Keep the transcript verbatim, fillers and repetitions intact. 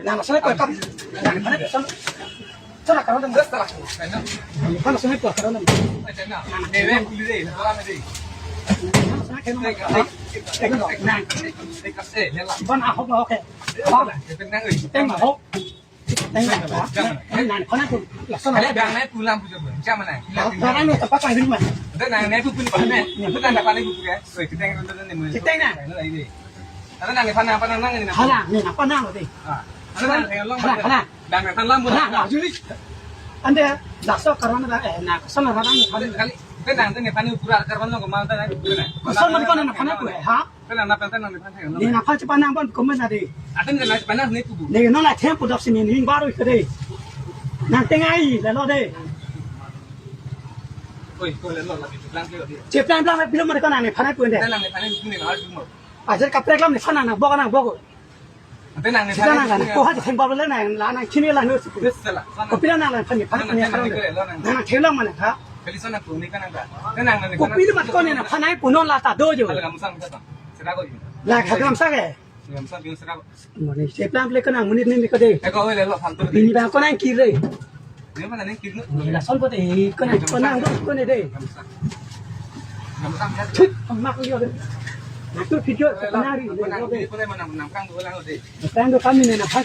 Nang sana ko kam. Nang sana ko. Sana karon dong. Sana sana ko karon dong. Nang sana kena. Nang. Ban ahok ahok ke. Ban. Teng ahok. Teng ahok. Nang sana ko. Sana. Bang nai pulang puja. Siapa nai? Nang ni tempat lain mah. Ada nang nai pun pun nai. Ada nang dapat lagi punya. Oi, kita yang nonton ni. Kita nang. Ada nang ni panang panang nang ni. Hala, ni nang panang lo deh. Ah. Ada nang yang long. Hala, hala. Dan nang lang mula. Hala, hala, juli. Ande, laso karon da, eh, na, sana rana ni. Kali, kali. Kita nang ni panang pura karon lo kemal ta nang. Sana mati kau nang panang ko, ha? Kita nang panang nang panang. Ni nang panang panang pon komen ade. Ada nang panang ni tu. Ni nang lah tempo dok sini ni baru ke deh. Nang teng ai, lelo deh. Oi, ko lelo lagi tu lang ke deh. Cheplang plang pilo mari ko nang ni panang ko deh. Kita nang ni panang ni harus mo. Ajar kaprek lam ni sana nang bok nang bok. Ante nang ni sita nang kan, ko ha theng bab le nang la nang chini la nu. Sela. Ko pila nang la phan ni phan ni karon. Nang nang thela mana ha? Kali sana ko ni kan nang. Nang nang ni. Ko pila mat ko ni na phan ai punon la ta do jo. Ala kamu sang sa. Sera ko. La ka kam sa ke. Kamu sang biung sera ko. Mani se plan ple ko nang munit ni ko de. Eh ko le lo phan tu. Bini bang ko nang kire. Ni mana ni kire. Ni lason ko de ko nang ko nang do ko ni de. Kamu sang. Kamu sang. Thut, mak liyo de. Nang tu video ko nang ri. Ko nang ni ko le mana nang kang do lang de. Kang do kami ni na ha.